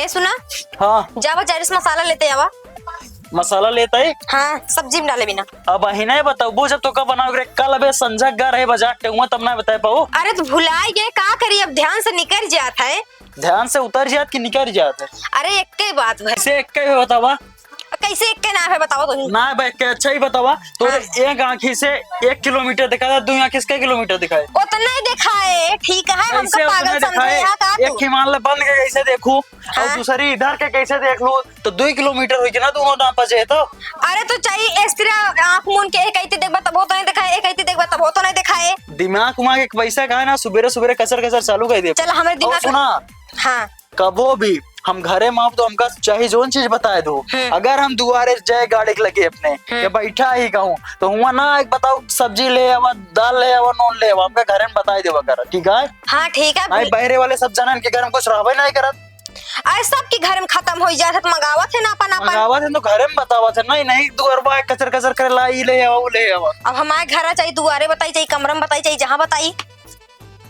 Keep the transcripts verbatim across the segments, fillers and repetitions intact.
सुना। हाँ। जा बाजार से मसाला लेते आवा। मसाला लेते ही? हाँ, सब्जी में डाले बिना। अब अही नहीं बताबू, जब तोका बनावे के रहे, कल अबे संझा गा रहे बाजार टेउआ, तब नहीं बताए पाऊ। अरे तो भुलाई गए, का करी, अब ध्यान से निकर जात है। ध्यान से उतर जात कि निकर जात है? अरे एक्के बात है। कैसे एक्के है बतावा? कैसे एक्के ना है बताओ तो ही। ना बे, एक्के अच्छा ही बतावा। तो हाँ। एक आँखी से एक किलोमीटर दिखाता, दो आँखी से कै किलोमीटर दिखाए? उतना ही दिखाए, ठीक है, हमको कैसे उतना पागल समझे दिखाए? है का एक तू? ही मान ले बंद के कैसे देखू? और हाँ। दूसरी इधर के कैसे देख लूँ, तो दुई किलोमीटर होई ना दोनों दांत बचे तो। अरे तो चाहिए इस तरह आँख मून के एक ऐती देखबा तब होतो नहीं दिखाए, एक ऐती देखबा तब होतो नहीं दिखाए। दिमाग उमाग एक पैसा का है ना, सुबेरे सुबेरे कचर कचर चालू कर दे। चल, हमारे और दिमाग सुना, हाँ। कबो भी हम घरे में आब तो हमका चाहे जोन चीज बताए दो। हम्म। अगर हम दुआरे जाए गाड़ी के लगे अपने, हम्म। या बैठा ही कहूँ, तो हुआ ना एक बताओ, सब्जी ले आवा, दाल ले आवा, नून ले आवा, हमका घरे में बताए देवा करा, ठीक है? हाँ, ठीक है। नहीं, बहरे वाले सब जनन के घर में कुछ रहबे नहीं करत। अरे, सबके घर में खत्म हो जात है, तो मंगावत है ना अपन, अपन। मंगावत है तो घरे में बतावत है, नहीं, नहीं, दुअरवा कचर कचर करे ला, ई ले आवा, वो ले आवा। अब हमारे घर आ, चाहे दुआरे बताई, चाहे कमरा में बताई, चाहे जहाँ बताई,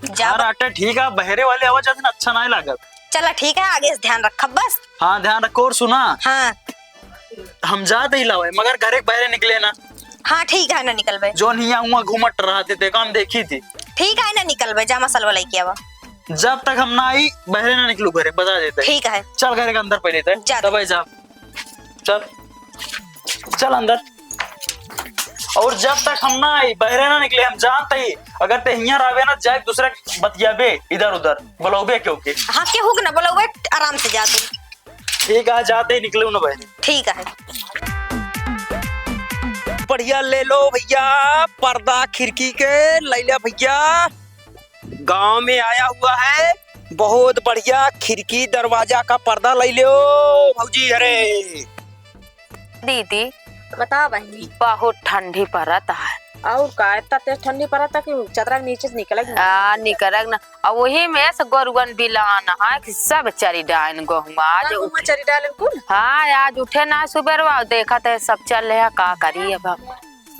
जा घर बत- आटे ठीक है, बहरे वाले आवाज आते ना, अच्छा नहीं लागत। चला ठीक है, आगे से ध्यान रखब बस। हाँ, ध्यान रखो और सुना। हाँ। हम जात ही लावे, मगर घरे के बहरे निकले ना। हाँ, ठीक है, ना निकलबे। जोन हिया हुआ घूमत रहते थे, काम देखी थी। ठीक है, ना निकलबे, जा मसलवा लेके आवा। जब तक हम ना आई, बहरे ना निकलू घरे, बता देते। ठीक है। चल घरे के अंदर पहले ते। जा। तब जा। चल। चल अंदर। और जब तक हम ना आई, बहरे ना निकले, हम जानते ही, अगर ते हियाँ रहबे ना, जाए दूसरा बतियाबे, इधर उधर, बोलौबे क्यों के? हाँ, केहू के ना बोलौबे, आराम से जा तू। ठीक है, जाते ही निकले ना बहरे। ठीक है। बढ़िया ले लो भैया, पर्दा खिड़की के ले लिया भैया। गांव में आया हुआ है, बहुत बढ़िया खिड़की दरवाजा का पर्दा ले लो भौजी। अरे दीदी, बता बहिनी। बहुत ठंडी पड़त है। और का, इतना तेज ठंडी पड़त है कि चदरा के नीचे से निकले के आ, निकरक ना। और वही में से गोरुअन बिलान है कि सब चरी डाइन गहुमा। आज हाँ, उठ- गहुमा चरी डाइन कुल? हाँ, आज उठे ना सुबेरवा, देखत है सब चल रहे हैं, का करी अब हम।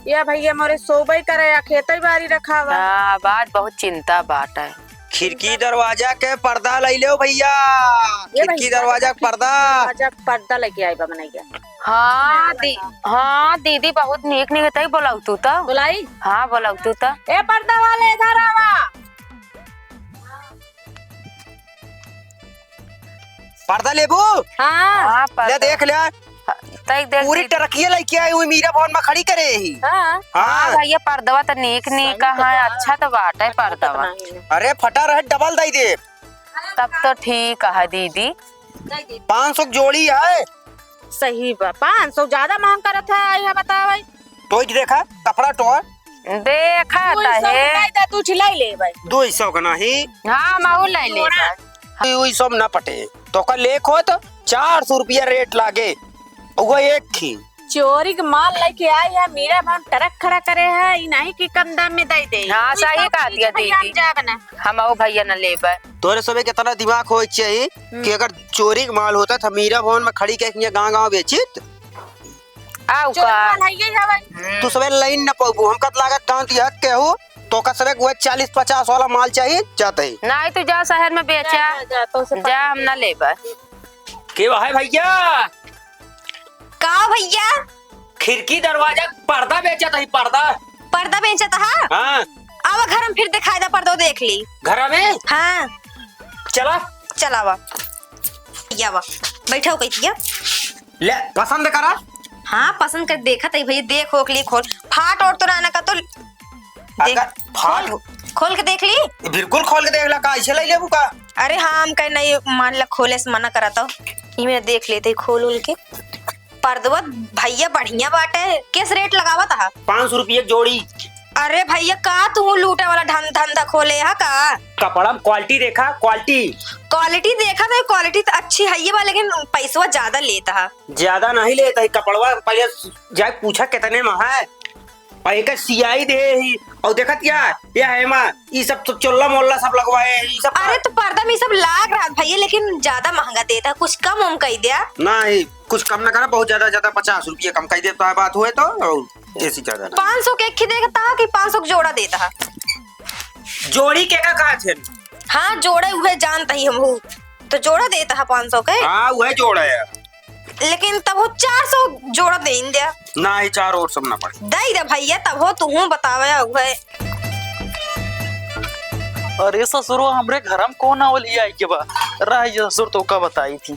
या भैया मोरे सोबे करे या खेतई बारी रखावा। हाँ, बात बहुत चिंता बाटे। खिड़की दरवाजा के पर्दा लइ लेव भैया, ये खिड़की भैया, दरवाजा के पर्दा। दरवाजा के पर्दा लेके आई बा मनैया। हाँ दी-, हाँ दीदी, बहुत नीक नीक तई बोलाऊ तू तो। बोलाई? हाँ बोलाऊ तू तो। ए पर्दा वाले इधर आवा। पर्दा लेबू? हाँ। हाँ, ले पर्दा। देख ले। हाँ, तई देख पूरी दीदी। टरकिया लेके आई हुई मीरा भवन में खड़ी करे ही। हाँ। हाँ। हाँ भैया, पर्दवा तो नीक नीक सही तो है, बात। अच्छा तो बाटे पर्दवा। अरे फटा रहे, डबल दई दे। तब तो ठीक है दीदी। पाँच सौ जोड़ी है। सही बा, पाँच सौ ज्यादा महंग करत है, यह बतावे। टोइट देखा, कपड़ा टोर। देखा दू सौ त है। रुपया दे, तू छिलाई ले भाई। दू सौ का नहीं। हाँ, महू ले ले भाई। ई, ई सब ना पटे। तो का लेख हो तो चार सौ रुपया रेट लागे। वो एक ही। चोरी के माल लेके आई है, मीरा भान ट्रक खड़ा करे है, ई नहीं कि कम दाम में दे दे। हाँ, ई सही सब कहा चीज दिया भैया दीदी। हम जाब ना। हम वो भैया न लेबे। तोरे सबे के इतना दिमाग होए चाहिए हम्म। कि अगर चोरी के माल होता तो मीरा भवन में खड़ी के हियां गांव गांव बेचित। आउ चोरी का? माल है, यही है भाई। तू सबे लाइन न पाबू, हमका त लागत गांव दिया केहू, तो का सबे वह चालीस पचास वाला माल चाहिए, जाते ही। नहीं, तू जा शहर में बेचा। जा, जा, जा, तो से जा, हम ना लेबे। के है भैया? का भैया? खिड़की दरवाजा पर्दा बेचत ही, पर्दा। पर्दा बेचत हा? हाँ। आवा घर में फिर दिखाई दा, पर्दो देख ली। घर में? हाँ। चला। चलावा। या वा। बैठा हो कही दिया। ले, पसंद करा। हाँ, पसंद कर देखत ही भैया, देख हो के लिए खोल। फाट और तो ना, ना का तो देख, अगर फाट खोल, खोल के देख ली। बिल्कुल खोल के देख ला, का ऐसे ले लेबू का? अरे हाँ, हम कहे नहीं, मान ला खोले से मना करा तो। ई में देख लेते खोल उल के। पर्दवा भैया बढ़िया बाटे, किस रेट लगावत हा? पाँच सौ रुपये जोड़ी। अरे भैया, का तू लूटे वाला धन-, धंधा खोले हा का? कपड़ा में क्वालिटी देखा, क्वालिटी। क्वालिटी देखा तो क्वालिटी तो अच्छी है ये बा, लेकिन पैसवा ज्यादा लेता है। ज्यादा नहीं लेता है कपड़वा, पहले जाए पूछा कितने में है। और एक सियाई दे ही, और देखत क्या, ये है माँ, ई सब तो चोल्ला मोल्ला सब लगवाए हैं, ई सब अरे तो पर्दा में ई सब लाग रहा भैया, लेकिन ज्यादा महंगा देता, कुछ कम उम कई दिया। नहीं, कुछ कम ना करा, बहुत ज्यादा, ज्यादा पचास रुपये कम कई देता है, बात हुए तो, और ऐसी ज्यादा ना। पाँच सौ के एक ही देता है कि पाँच सौ के जोड़ा देता है? जोड़ी के का कहा थे? हाँ, जोड़े उहे जानता ही हम हूँ। तो जोड़ा देत ह पाँच सौ के। हाँ, उहे जोड़ा है। लेकिन तब हो चार सौ जोड़ा देइन द्या। नाही, चार और सब ना पड़े। दई दे भइया, तब हो तुहूँ बतावे उहे। अरे ससुरो, हमरे घर में कौन आवल ही आई के बा? रह जा ससुर, तो का बताई थी।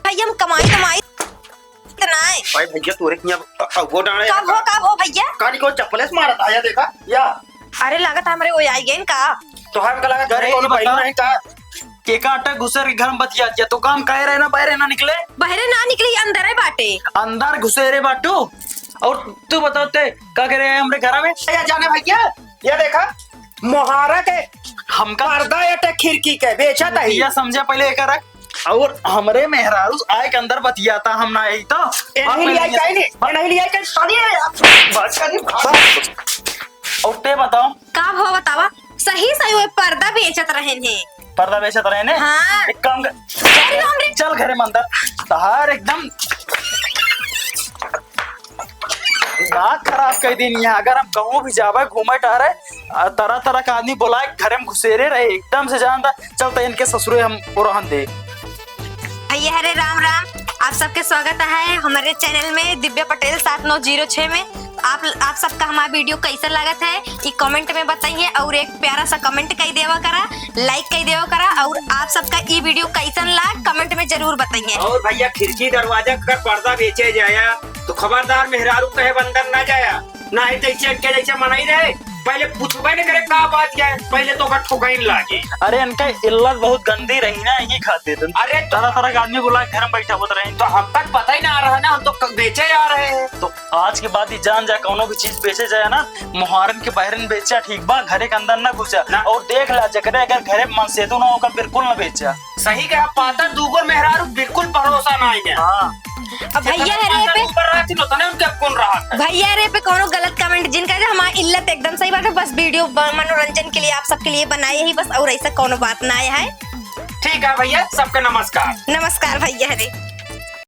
भइया, हम कमाई धमाई त नाय। भाई भइया, तोरे हियाँ अ-, अ, वो डाले कब हो, कब हो भइया? कानी को चप्पले से मारत आया, देखा या? अरे, लागत हमरे वो आई गइन का? तो हमका लगा घरे अरे, कोनो ई बहिन बता। नहीं का? के काटा घुसर के घर में बतिया दिया, तो काम काहे रहे ना, बाहरे ना निकले? बाहरे ना निकली, अंदर है बाटे। अंदर घुसेरे बाटू। और तू बताओ ते, का करे है हमरे घर में? या जाने भइया, ये देखा, मोहारा के हमका पर्दा एटे खिड़की के बेचत है। या समझा पहले एकर रख। और हमरे मेहरारू आए के अंदर बतियाता, हम ना यही तो। ए नहीं लिया, काहे नहीं? ए नहीं लिया, काहे? सॉरी है यार। बस, सॉरी, बस। और ते बताओ। का हो बतावा? सही सही वो पर्दा बेचत रहेन है। पर्दा बेचत रहेन है? हाँ। एक काम कर। अरे राम रे। चल घरे में अंदर। तहार एकदम दिमाग खराब कर दिन यहाँ। अगर हम कहूँ भी जावे घूमे टहरे, आ, तरह तरह का आदमी बोलाए, घरे में घुसेरे रहे, एकदम से जानता। चलता इनके ससुरे हम रहन दे। भइया हरे राम राम, आप सबके स्वागत है हमारे चैनल में दिव्या पटेल सात नौ जीरो छह में। आप, आप सबका हमारा वीडियो कैसा लागत है, ये कमेंट में बताइए और एक प्यारा सा कमेंट कई देवा करा, लाइक कई देवा करा। और आप सबका ये वीडियो कैसन लाग, कमेंट में जरूर बताइए। और भइया, खिड़की दरवाजा का पर्दा बेचे जाया तो खबरदार मेहरारू कहे बंदर ना जाया, नाही जैसे इनके जैसे मनई रहे, पहले पूछबे न करे का बात क्या है, पहले तो ओकर ठोकइन लागी। अरे इनका इल्लत बहुत गंदी रही ना, यही खातिर। अरे तो तरह तरह के आदमी बुला के घर में बैठा होत रहे। तो हम तक पता ही ना रहा ना, हम तो क-, बेचे आ रहे हैं। तो आज के बाद ही जान जा, कौनो भी चीज बेचे जाए ना, मोहारन के बाहरन बेचा ठीक बा, घरे के अंदर ना घुसा। ना। और देख ला, जकरे अगर घरे में मनसेतु ना होगा, बिल्कुल ना बेचा। सही कहा, पातर दूगो मेहरारू बिल्कुल भरोसा ना है। हाँ। अब भइया हरे पे ऊपर रहती तो तने उनके गुण रहा था। भइया हरे पे कौनो गलत कमेंट जिन कहे, हमार इल्लत एकदम सही बात है, बस वीडियो ब-, मनोरंजन के लिए आप सबके लिए बनाए ही बस, और ऐसा कौनो बात ना है। ठीक है भइया, सबके नमस्कार। नमस्कार भइया हरे।